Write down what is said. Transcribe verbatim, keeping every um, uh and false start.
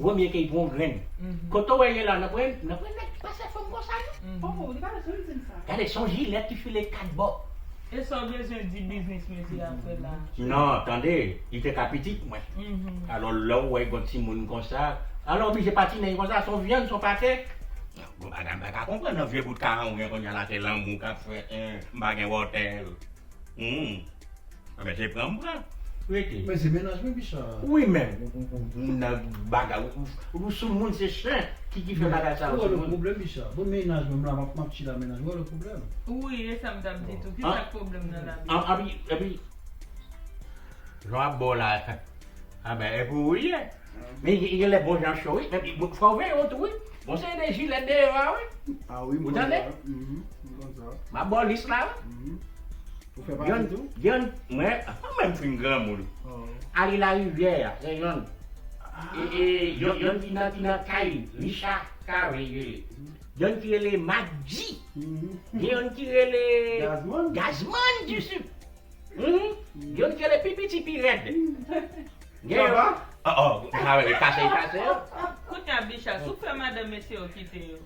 Premye ke y pran grenn. Kote w wè ye la, nan pran, nan pran nèg pase fanm konsa, non? Oh, li pa bezwen di m sa. Gade, se yon jilèt ki file kat bò. E sa w bezwen di biznis mesye a fè la? Non, tande, li te ka pitit mwen. Alò, lè w wè yon timoun konsa, alò oblije patinen konsa, se yon vyann, se yon pate. Bon, madanm pa ka konprann nan vye bout karan w gen kounye a la, se lanmou k ap fèt, en, m pa gen wòtèl. Hmm. Anben, se pran m pran. Rete. Men se mennaj mwen, Bicha. Wi, men, ou, ou, ou nan bagay, ou, ou, ou sou moun, se chen ki, ki fè bagay sa yo Ou wè sou le moun. Pwoblèm, Bicha. Bon, mennaj mwen, m la, m ap, m ap chita mennaj mwen, ou wè le pwoblèm. Wi, e sa m t ap di tou. Ki Ah. Sa k pwoblèm nan lavi? An, epi, epi, jan ap bò la, anben, e pou ou ye. Men, gen gen lè bon jan cho, wi. Men, fò w veye w tou, wi. Bon, se de jilèt deyò a, wi. Ah wi, m Ou konn tande? Sa. Mhm, m konn sa. M ap bò lis la, wi. Mhm. Ou fè Yon, pati tou? yon, mwen, mwen menm fin granmoun. Oh. Ale Larivyè a, se yon. E, e, yon, yon ki nan, ki nan kay Richard Carré, ye. Yon ki rele Magdi. Mhm. Gen yon ki rele Gazman? Gazman du Sud. Mhm. Gen yon ki rele Pipiti pi rèd. Gen yon. Baba? Oh, oh, sa vle kase, kase. Kounye a, Bicha, si w fè madanm mesye yo kite yo.